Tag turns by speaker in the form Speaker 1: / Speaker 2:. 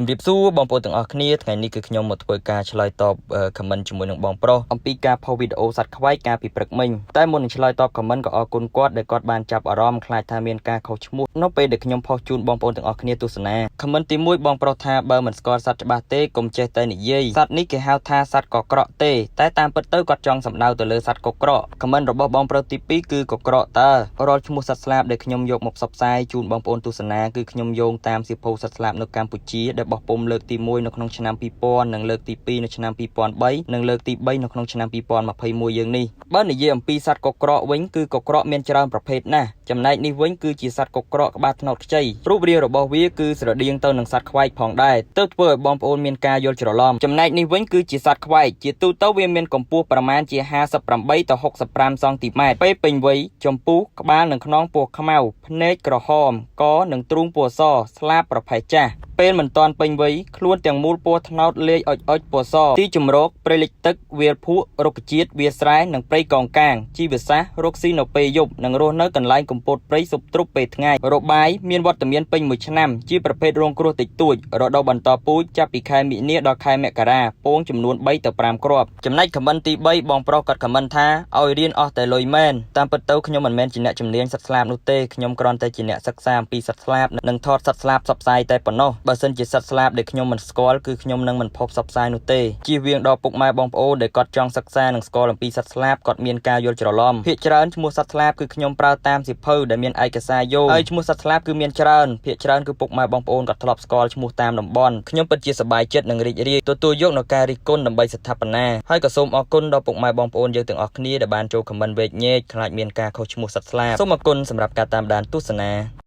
Speaker 1: ជំរាបសួរបងប្អូនទាំងអស់គ្នាថ្ងៃនេះគឺខ្ញុំមកធ្វើការឆ្លើយតប comment ជាមួយនឹងបងប្រុសអំពីការផុសវីដេអូសត្វខ្វែកកាលពីព្រឹកមិញតែមុននឹងឆ្លើយតប comment ក៏អរគុណគាត់ដែលគាត់បានចាប់អារម្មណ៍ខ្លាចថាមានការខុសឈ្មោះនៅពេលដែលខ្ញុំផុសជូនបងប្អូនទាំងអស់គ្នាទស្សនា comment ទី1បងប្រុសថាបើមិនស្គាល់សត្វច្បាស់ទេកុំចេះតែនិយាយសត្វនេះគេហៅថាសត្វកក្រក់ទេតែតាមពិតទៅគាត់ចង់សំដៅទៅលើសត្វកក្រក់ comment របស់បងប្រុសទី2គឺកក្រក់តើរាល់ឈ្មោះសត្វស្លាបដែលខ្ញុំយកមកផ្សព្វផ្សាយជូនបងប្អូនទស្សនាគឺខ្ញុំយោងតាមសៀវភៅសត្វស្លាបនៅកម្ពុជាដែលបោះពុម្ពលើកទី1នៅក្នុងឆ្នាំ2000និងលើកទី2នៅឆ្នាំ2003និងលើកទី3នៅក្នុងឆ្នាំ2021យើងនេះបើនិយាយអំពីសត្វកក្រក់វិញគឺកក្រក់មានច្រើនប្រភេទណាស់ចំណែកនេះវិញគឺជាសត្វកក្រក់ក្បាលត្នោតខ្ចីរូបរាងរបស់វាគឺស្រដៀងទៅនឹងសត្វខ្វែកផងដែរទើបធ្វើឲ្យបងប្អូនមានការយល់ច្រឡំចំណែកនេះវិញគឺជាសត្វខ្វែកជាទូទៅវាមានកម្ពស់ប្រមាណជា58ទៅ65សង់ទីម៉ែត្រពេលពេញវ័យចំពុះក្បាលនិងខ្នងពណ៌ខ្មៅភ្នែកក្រហមកនិងទ្រូងពណ៌សស្លាបប្រផេះចាស់ពេលមិនទាន់ពេញវ័យខ្លួនទាំងមូលពណ៌ត្នោតលាយអុចអុចពណ៌សទីជម្រកព្រៃលិចទឹកវាលភក់រុក្ខជាតិវាលស្រែនិងព្រៃកោងកាងជីវសាស្ត្ររកស៊ីនៅពេលយប់និងរស់នៅកន្លែងកំពតព្រៃស៊ប់ទ្រុបពេលថ្ងៃរបាយមានវត្តមានពេញមួយឆ្នាំជាប្រភេទរងគ្រោះតិចតួចរដូវបន្តពូជចាប់ពីខែមីនាដល់ខែមករាពងចំនួន3ទៅ5គ្រាប់ចំណែក comment ទី3បងប្រុសគាត់ comment ថាឲ្យរៀនអស់តែលុយមែនតាមពិតទៅខ្ញុំមិនមែនជាអ្នកជំនាញសត្វស្លាបនោះទេខ្ញុំគ្រាន់តែជាអ្នកសិក្សាអំពីសត្វស្លាបនិងថតសត្វស្លាបផ្សព្វផ្សាយតែប៉ុណ្ណោះបើសិនជាសត្វស្លាបដែលខ្ញុំមិនស្គាល់គឺខ្ញុំនឹងមិនផុសផ្សព្វផ្សាយនោះទេជៀសវាងដល់ពុកម៉ែបងប្អូនដែលគាត់ចង់សិក្សានិងស្គាល់អំពីសត្វស្លាបគាត់មានការយល់ច្រឡំភាគច្រើនឈ្មោះសត្វស្លាបគឺខ្ញុំប្រើតាមសៀវភៅដែលមានឯកសារយោងហើយឈ្មោះសត្វស្លាបគឺមានច្រើនភាគច្រើនគឺពុកម៉ែបងប្អូនគាត់ធ្លាប់ស្គាល់ឈ្មោះតាមតំបន់ខ្ញុំពិតជាសប្បាយចិត្តនិងរីករាយទទួលយកនូវការរិះគន់ដើម្បីស្ថាបនាហើយក៏សូមអរគុណដល់ពុកម៉ែបងប្អូនយើងទាំងអស់គ្នាដែលបានចូល comment វែកញែកខ្លាចមានការខុសឈ្មោះសត្វស្លាបសូមអរគុណសម្រាប់ការតាមដានទស្សនា។